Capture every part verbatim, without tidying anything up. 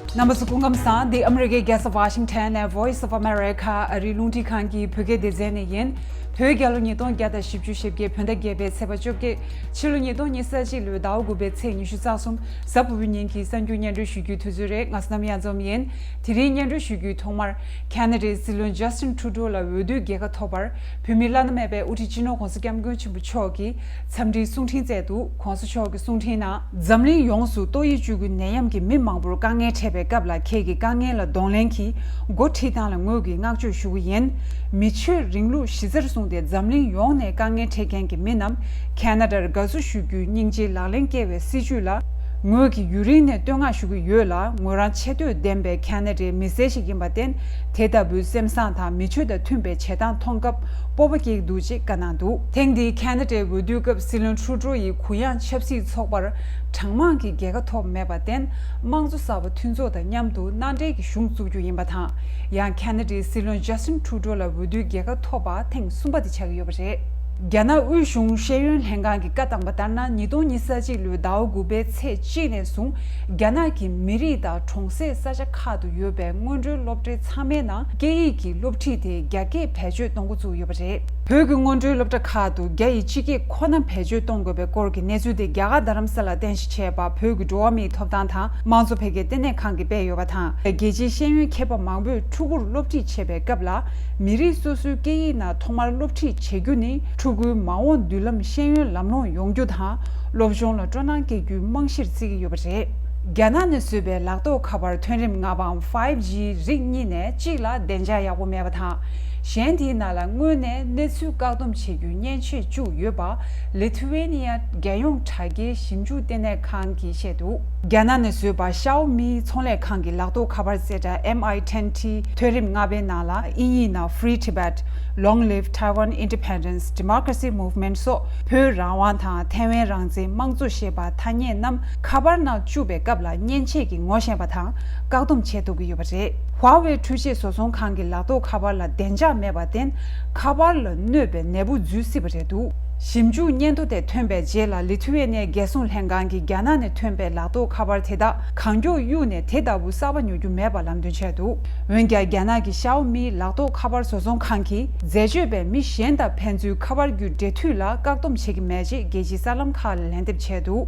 རྣམ་པ་ཚོ་སྐུ་ཁམས་བཟང་། འདི་ཨ་མི་རི་ཀའི་རྒྱལ་ས་ཝ་ཤིང་ཊོན་ནས་Voice of America ཨ་རིའི་རླུང་འཕྲིན་ཁང་གི་བོད་སྐད་སྡེ་ཚན་ནས་ཡིན། བོད་རྒྱལ་ལོ་ཉིས་སྟོང་བརྒྱ་དང་བཞི་བཅུ་ཞེ་བརྒྱད། བོད་ཟླ་བརྒྱད་པའི་ཚེས་པ་བཅོ་བརྒྱད། ཕྱི་ལོ་ཉིས་སྟོང་ཉི་ཤུ་རྩ་གཅིག་ལོའི་ཟླ་བ་དགུ་པའི་ཚེས་ཉི་ཤུ་རྩ་གསུམ། གཟའ་ཕུར་བུའི་ཉིན་གྱི་གསར་འགྱུར་སྙན་སྒྲོན་ཞུ་རྒྱུའི་དུས་ཚོད་རེད། ང་བསོད་ནམས་གཡང་འཛོམས་ཡིན། དེ་རིང་སྙན་སྒྲོན་ཞུ་རྒྱུའི་ཐོག་མར། ཁ་ན་ཌའི་སྲིད་བློན་ཇ་སི་ཊིན་ཁྲུ་ཌོ་ལ་འོས་བསྡུའི་རྒྱལ་ཁ་ཐོབ་པར། བོད་མིའི་བླ་ན་མེད་པའི་དབུ་ཁྲིད་སྤྱི་ནོར་༧གོང་ས་༧སྐྱབས་མགོན་ཆེན་པོ་མཆོག་གིས་འཚམས་འདྲིའི་གསུང་འཕྲིན་བསྩལ་འདུག ༧གོང་ས་མཆོག་གི་གསུང་འཕྲིན་ནང་། འཛམ་གླིང་ཡོངས་སུ་ཏོག་དབྱིབས་བཅུ་དགུའི་ནད་ཡམས་ཀྱིས་མི་མང་པོར་དཀའ་ངལ་འཕྲད་པའི་སྐབས་ལ། ཁྱེད་ཀྱི་དཀའ་ངལ་ལ་གདོང་ལེན་གྱིས་འགོ་ཁྲིད་སྟངས་ལ་ངོས་ཀྱིས་བསྔགས་བརྗོད་ཞུ་གི་ཡིན། མི་ཆོས་རིང་ལུགས་གཞི་རྩར་བཟུང་སྟེ་འཛམ་གླིང་ཡོངས་ནས་དཀའ་ངལ་འཕྲད་མཁན་གྱི་མི་རྣམས་ཁ་ན་ཌར་དགའ་བསུ་ཞུ་རྒྱུའི་སྙིང་རྗེའི་ལག་ལེན་བཀལ་བའི་སྲིད་བྱུས་ལ། ངོས་ཀྱིས་ཡུན་རིང་ནས་བསྟོད་བསྔགས་ཞུ་གི་ཡོད་ལ། ངོས་རང་ཆེ་བསྟོད་ལྡན་པའི་ཁ་ན་ཌའི་མི་སེར་ཞིག་ཡིན་པར་བརྟེན། དེ་ལྟ་བུའི་སེམས་བཟང་དང་མི་ཆོས་དང་མཐུན་པའི་བྱེད་སྟངས་མཐོང་སྐབས་སྤོབས་པ་སྐྱེ་གི་འདུག་ཅེས་བཀའ་གནང་འདུག་ཐེངས་འདིའི་ཁ་ན་ཌའི་འོས་བསྡུའི་སྐབས་སྲིད་བློན་ཁྲུ་ཌོ་ཡིས་གུ་ཡངས་ཆབ་སྲིད་ཚོགས་པར་གྲངས་མང་གི་རྒྱལ་ཁ་ཐོབ་མེད་པར་བརྟེན། དམངས་གཙོ་གསར་པ་མཐུན་ཚོགས་དང་མཉམ་དུ་མནའ་འབྲེལ་གྱི་གཞུང་བཙུགས་རྒྱུ་ཡིན་པ་དང་། ཡང་ཁ་ན་ཌའི་སྲིད་བློན་ཇ་སི་ཊིན་ཁྲུ་ཌོ་ལ་འོས་བསྡུའི་རྒྱལ་ཁ་ཐོབ་པ་ཐེངས་གསུམ་པ་དེ་ཆགས་ཀྱི་ཡོད་པ་རེད། རྒྱ་ནག་དབུས་གཞུང་ཤེས་ཡོན་ལྷན་ཁང་གིས་བཀའ་བཏང་པ་ལྟར་ན། ཉིས་སྟོང་ཉི་ཤུ་རྩ་གཅིག་ལོའི་ཟླ་བ་དགུ་པའི་ཚེས་གཅིག་ནས་བཟུང་རྒྱ་ནག་གི་མི་རིགས་དང་གྲོང་གསེབ་ས་ཆ་ཁག་ཏུ་ཡོད་པའི་སྔོན་འགྲོའི་སློབ་གྲྭའི་ཚང་མའི་ནང་སྐད་ཡིག་གི་སློབ་ཁྲིད་དེ་རྒྱ་སྐད་བེད་སྤྱོད་གཏོང་འགོ་བཙུགས་ཡོད་པ་རེད། བོད་ཀྱི་སྔོན་འགྲོའི་སློབ་གྲྭ་ཁག་ཏུ་རྒྱ་ཡི་སྤྱི་སྐད་ཁོ་ན་བེད་སྤྱོད་གཏོང་དགོས་པའི་སྐོར་གྱི་གནས་ཚུལ་དེ་རྒྱ་གར་རྡ་རམ་ས་ལར་རྟེན་གཞི་བྱས་པ་བོད་ཀྱི་འགྲོ་བ་མིའི་ཐོབ་ཐང་དང་དམངས་གཙོ་འཕེལ་རྒྱས་ལྟེ་གནས་ཁང་གིས་སྤེལ་ཡོད་པ་དང་། རྒྱལ་སྤྱིའི་ཤེས་ཡོན་མཁས་པ་མང་པོས་ཕྲུ་གུར་སློབ་ཁྲིད་བྱེད་པའི་སྐབས་ལ། མི་རིགས་སོ་སོའི་སྐད་ཡིག་ནང་ཐོག་མར་སློབ་ཁྲིད་བྱེད་རྒྱུ་ནི། ཕྲུ་གུའི་མ་འོངས་མདུན་ལམ་ཤེས་ཡོན་ལམ་ལྷོང་ཡོང་རྒྱུ་དང་། སློབ་སྦྱོང་ལ་སྤྲོ་སྣང་སྐྱེ་རྒྱུའི་རྨང་གཞིར་བརྩི་གི་ཡོད་པ་རེད། རྒྱ་ནག་ནས་བཟོས་པའི་ལག་ཐོགས་ཁ་པར་ཐོན་རིམ་ལྔ་པའམ་ཕའིབ་ཇི་རིགས་གཉིས་ནས་གཅིག་ལ་བདེ་འཇགས་ཡག་པོ་མེད་པ་དང་། གཞན་དེའི་ནང་ལ་སྔོན་ནས་གནས་ཚུལ་བཀག་སྡོམ་བྱེད་རྒྱུའི་མཉེན་ཆས་བཅུག་ཡོད་པ། ལི་ཐུ་ཝེ་ནི་ཡ་རྒྱལ་ཡོངས་དྲ་རྒྱའི་ཞིབ་འཇུག་ལྟེ་གནས་ཁང་གིས་བཤད་འདུག་རྒྱ་ནག་ནས་བཟོས་པ་ཤའོ་མི་ཚོང་ལས་ཁང་གི་ལག་ཐོགས་ཁ་པར་རྩེ་གྲས་M I ten T ཐོན་རིམ་ལྔ་པའི་ནང་ལ། དབྱིན་ཡིག་ནང་Free Tibet, Long Live Taiwan Independence, Democracy Movement སོགས་བོད་རང་དབང་དང་ཐའེ་ཝན་རང་བཙན། དམངས་གཙོ་ཞེས་པ་ཐ་སྙད་རྣམས་ཁ་པར་ནང་བཅུག་པའི་སྐབས་ལ་མཉེན་ཆས་ཀྱིས་ངོ་ཤེས་པ་དང་བཀག་སྡོམ་བྱེད་ཐུབ་ཀྱི་ཡོད་པ་རེད། ཧྭ་ཝེ་འཕྲུལ་ཆས་བཟོ་ཚོང་ཁང་གི་ལག་ཐོགས་ཁ་པར་ལ་བདེ་འཇགས་མེད་པར་བརྟེན། ཁ་པར་ལ་གནོད་པའི་ནད་འབུ་འཛུལ་སྲིད་པ་རེད་འདུག་ཞིབ་འཇུག་སྙན་ཐོ་དེ་ཐོན་པའི་རྗེས་ལ། ལི་ཐུ་ཝེ་ནའི་རྒྱལ་སྲུང་ལྷན་ཁང་གིས་རྒྱ་ནག་ནས་ཐོན་པའི་ལག་ཐོགས་ཁ་པར་དེ་དག་གང་མགྱོགས་གཡུགས་ནས་དེ་ལྟ་བུ་གསར་པ་ཉོ་རྒྱུ་མེད་པ་ལམ་སྟོན་བྱས་འདུག་འོན་ཀྱང་། རྒྱ་ནག་གི་ཤའོ་མི་ལག་ཐོགས་ཁ་པར་བཟོ་ཚོང་ཁང་གིས་འཛད་སྤྱོད་པས་མི་གཞན་དང་ཕན་ཚུན་ཁ་པར་བརྒྱུད་འབྲེལ་མཐུད་ལ་བཀག་སྡོམ་བྱེད་ཀྱི་མེད་ཅེས་རྒྱལ་སྤྱིའི་གསར་ལམ་ཁག་ལ་ལན་འདེབས་བྱས་འདུག་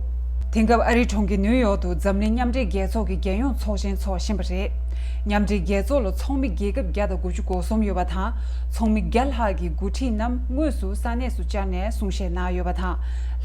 དེང་སྐབས་ཨ་རིའི་གྲོང་ཁྱེར་ནིའུ་ཡོག་ཏུ་འཛམ་གླིང་མཉམ་འབྲེལ་རྒྱལ་ཚོགས་ཀྱི་རྒྱལ་ཡོངས་ཚོགས་ཆེན་འཚོགས་བཞིན་པ་རེད། མཉམ་འབྲེལ་རྒྱལ་ཚོགས་ལ་ཚོགས་མི་རྒྱལ་ཁབ་བརྒྱ་དང་དགུ་བཅུ་གོ་གསུམ་ཡོད་པ་དང་། ཚོགས་མི་བརྒྱ་ལྷག་གི་འགོ་ཁྲིད་རྣམས་དངོས་སུ་ས་གནས་སུ་བཅར་ནས་གསུང་བཤད་གནང་ཡོད་པ་དང་།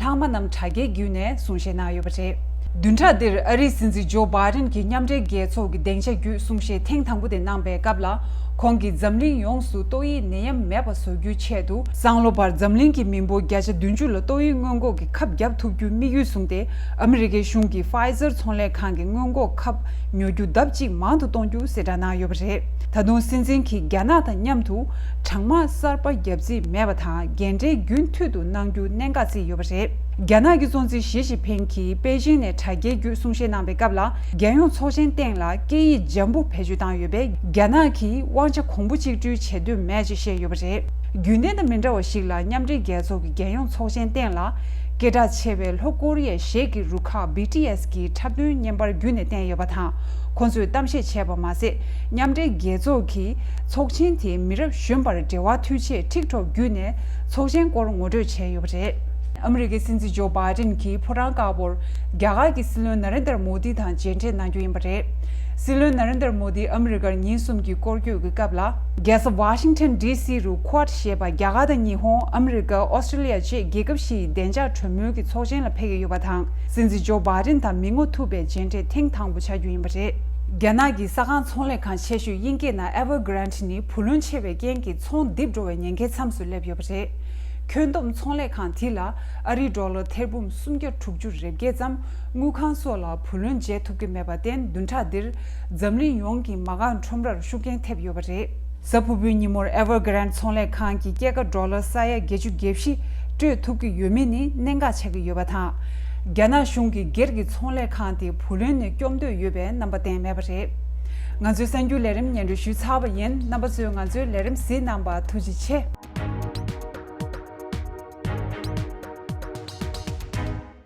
ལྷག་མ་རྣམས་དྲ་རྒྱའི་བརྒྱུད་ནས་གསུང་བཤད་གནང་ཡོད་པ་རེད། བདུན་ཕྲག་འདིར་ཨ་རིའི་སྲིད་འཛིན་ཇོ་བྷའི་ཌེན་གྱིས་མཉམ་འབྲེལ་རྒྱལ་ཚོགས་ཀྱི་སྡིངས་ཆ་བརྒྱུད་གསུང་བཤད་ཐེངས་དང་པོ་དེ་གནང་པའི་སྐབས་ལ། ཁོང་གིས་འཛམ་གླིང་ཡོངས་སུ་ཏོག་དབྱིབས་ནད་ཡམས་མེད་པ་བཟོ་རྒྱུའི་ཆེད་དུ། སང་ལོ་བར་འཛམ་གླིང་གི་མི་འབོར་བརྒྱ་ཆ་བདུན་ཅུ་ལ་ཏོག་དབྱིབས་སྔོན་འགོག་གི་ཁབ་བརྒྱབ་ཐུབ་རྒྱུའི་དམིགས་ཡུལ་བཟུང་སྟེ། ཨ་མི་རི་ཀའི་གཞུང་གིས་ཕའི་ཛར་ཚོང་ལས་ཁང་གི་སྔོན་འགོག་ཁབ་ཉོ་རྒྱུ་ལྡབ་གཅིག་མང་དུ་གཏོང་རྒྱུ་གསལ་བསྒྲགས་གནང་ཡོད་པ་རེད། ད་དུང་སྲིད་འཛིན་གྱིས་རྒྱ་ནག་དང་མཉམ་དུ་གྲངས་མང་གསར་པ་བརྒྱབ་རྩིས་མེད་པ་དང་། རྒན་གྲས་རྒྱུན་མཐུད་དུ་གནང་རྒྱུ་གནད་འགག་བརྩིས་ཡོད་པ་རེད། རྒྱ་ནག་གི་གཙོ་འཛིན་ཞི་ཅིན་ཕིང་གིས་པེ་ཅིང་ནས་དྲ་རྒྱའི་བརྒྱུད་གསུང་བཤད་གནང་པའི་སྐབས་ལ། རྒྱལ་ཡོངས་ཚོགས་ཆེན་སྟེང་ལ་སྐད་ཡིག་འཇམ་པོ་བེད་སྤྱོད་བཏང་ཡོད་པས། རྒྱ་ནག་གིས་དབང་ཆ་གོང་བུ་གཅིག་སྤྲོད་བྱེད་འདོད་མེད་ཅེས་བཤད་ཡོད་པ་རེད། རྒྱུན་ལྡན་དང་མི་འདྲ་བ་ཞིག་ལ། མཉམ་འབྲེལ་རྒྱལ་ཚོགས་ཀྱི་རྒྱལ་ཡོངས་ཚོགས་ཆེན་སྟེང་ལ། སྐད་གྲགས་ཆེ་བའི་ལྷོ་ཀོ་རི་ཡའི་གཞས་ཀྱི་རུ་ཁག་བྷི་ཊི་ཨེས་ཀྱིས་འཁྲབ་སྟོན་བརྙན་པར་བརྒྱུད་ནས་བསྟན་ཡོད་པ་དང་། ཁོ་ཚོས་གཏམ་བཤད་བྱས་པ་མ་ཟད། མཉམ་འབྲེལ་རྒྱལ་ཚོགས་ཀྱིས་ཚོགས་ཆེན་དེའི་མི་རབས་གཞོན་པར་འབྲེལ་བ་མཐུད་ཆེད་ཊིག་ཊོག་བརྒྱུད་ནས་ཚོགས་ཆེན་སྐོར་ངོ་སྤྲོད་བྱས་ཡོད་པ་རེད། ཨ་མི་རི་ཀའི་སྲིད་འཛིན་ཇོ་བྷའི་ཌེན་གྱིས་ཕོ་བྲང་དཀར་པོར་རྒྱ་གར་གྱི་སྲིད་བློན་ན་རེན་དར་མོ་དི་དང་མཇལ་འཕྲད་གནང་རྒྱུ་ཡིན་པ་རེད། སྲིད་བློན་ན་རེན་དར་མོ་དི་ཨ་མི་རི་ཀར་ཉིན་གསུམ་གྱི་སྐོར་སྐྱོད་ཀྱི་སྐབས་ལ། རྒྱལ་ས་ཝ་ཤིང་ཊོན་ཌི་སི་རུ་ཀོཌ་ཞེས་པ་རྒྱ་གར་དང་ཉི་ཧོང་། ཨ་མི་རི་ཀ། ཨོ་སི་ཀྲི་ལི་ཡ་བཅས་རྒྱལ་ཁབ་བཞིའི་བདེ་འཇགས་གྲོས་མོལ་གྱི་ཚོགས་ཆེན་ལ་ཕེབས་ཀྱི་ཡོད་པ་དང་། སྲིད་འཛིན་ཇོ་བྷའི་ཌེན་དང་མི་ངོ་ཐུག་པའི་མཇལ་འཕྲད་ཐེངས་དང་པོ་ཆགས་རྒྱུ་ཡིན་པ་རེད། རྒྱ་ནག་གི་ས་ཁང་ཚོང་ལས་ཁང་ཆེ་ཤོས་དབྱིན་སྐད་ནང་Evergrande ནི་བུ་ལོན་ཆེ་བའི་རྐྱེན་གྱིས་ཚོང་རྡིབ་འགྲོ་བའི་ཉེན་ཁའི་མཚམས་སུ་སླེབས་ཡོད་པ་རེད། ཁྱོན་བསྡོམས་ཚོང་ལས་ཁང་དེ་ལ་ཨ་རིའི་ཌོ་ལར་ཐེར་འབུམ་སུམ་བརྒྱ་དྲུག་ཅུ་རེ་བརྒྱད་ཙམ་དངུལ་ཁང་སོགས་ལ་བུ་ལོན་འཇལ་ཐུབ་ཀྱི་མེད་པར་བརྟེན། བདུན་ཕྲག་འདིར་འཛམ་གླིང་ཡོངས་ཀྱི་མ་རྐང་ཁྲོམ་རར་ཤུགས་རྐྱེན་ཐེབས་ཡོད་པ་རེད། གཟའ་ཕུར་བུའི་ཉིན་མོར་Evergrande ཚོང་ལས་ཁང་གི་སྐྱེད་ཀ་ཌོ་ལར་ས་ཡ་བརྒྱད་ཅུ་གྱ་བཞི་སྤྲོད་ཐུབ་ཀྱི་ཡོད་མེད་ནི་གནད་འགག་ཆགས་ཀྱི་ཡོད་པ་དང་། རྒྱ་ནག་གཞུང་གིས་སྒེར་གྱི་ཚོང་ལས་ཁང་དེ་བུ་ལོན་ནས་སྐྱོབ་འདོད་ཡོད་པའི་རྣམ་པ་བསྟན་མེད་པ་རེད། ང་ཚོའི་གསར་འགྱུར་ལས་རིམ་སྙན་སྒྲོན་ཞུས་ཚར་བ་ཡིན། རྣམ་པ་ཚོས་ང་ཚོའི་ལས་རིམ་གཟིགས་གནང་བར་ཐུགས་རྗེ་ཆེ།